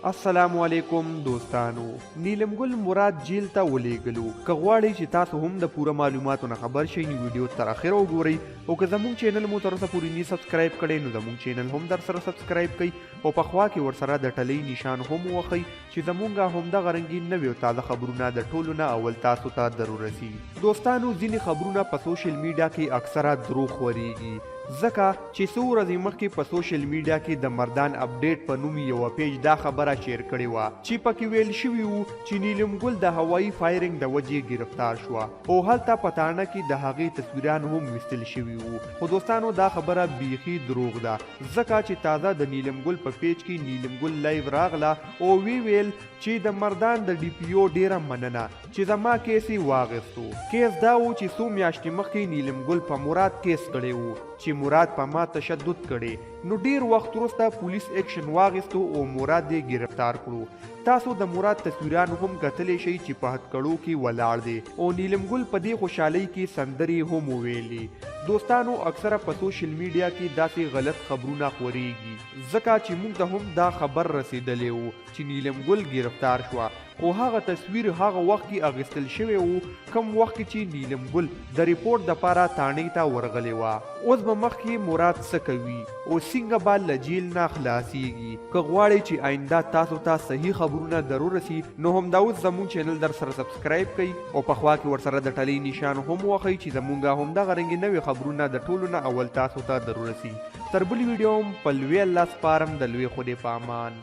السلام علیکم دوستانو، نیلم ګل مراد جیل ته ولیږلو. که غواړئ چې تاسو هم د پوره معلوماتو نه خبر شئ نو ویډیو تر اخره وګورئ، او که زموږ چینل مو تر اوسه پورې نی سبسکرایب کړی نو زموږ چینل هم در سره سبسکرایب کړئ او په خوا کې ورسره د ټلۍ نشان هم ووهئ چې زموږ همدغه رنګي نوي او تازه خبرونه د ټولو نه اول تاسو ته درورسي. دوستانو، ځینې خبرونه په سوشل میډیا کې اکثره دروغ خورېږي، ځکه چې څو ورځې مخکې په سوشل میډیا کې د مردان اپډیټ په نوم یوه پیج دا خبره شیر کړې وه چې پکې ویل شوي وو چې نیلم ګل د هوایي فایرنګ د وجې ګرفتار شوه او هلته په تاڼه کې د هغې تصویران هم ویستل شوي وو. خو دوستانو، دا خبره بیخي دروغ ده، ځکه چې تازه د نیلم ګل په پیج کې نیلم ګل لایو راغله او وی ویل چې د مردان د ډي پي او ډیره مننه چې زما کیس یې واغستو. کیس دا و چې څو میاشتې مخکې نیلم ګل په مراد کیس کړی و چې مراد په ما تشدد کړی، نو ډیر وخت وروسته پولیس اکشن واغستو او مراد یې ګرفتار کړو. تاسو د مراد تصویران هم کتلی شئ چې په هتکړو کې ولاړ دی او نیلم ګل په دې خوشحالۍ کې سندرې هم وویلې. دوستانو، اکثره په سوشل میډیا کې داسې غلط خبرونه خورېږي، ځکه چې موږ ته هم دا خبر رسېدلی و چې نیلم ګل ګرفتار شوه، خو هغه تصویر هغه وخت کې اخیستل شوی و کوم وخت کې چې نیلم ګل د رپورټ دپاره تاڼې ته ورغلې وه. اوس به مخکې مراد څه کوي او څنګه به له جیل نه خلاصیږي؟ که غواړئ چې آینده تاسو ته صحیح خبرونه درورسي نو همدا اوس زموږ چینل در سره سبسکرایب کړئ او په خوا کې ورسره د ټلۍ نشان هم ووهئ چې زموږ همدغه رنګې نوې خبرونه د ټولو نه اول تاسو ته درورسي. تر بلې ویډیو هم په لوی الله سپارم، د لوی خدای په امان.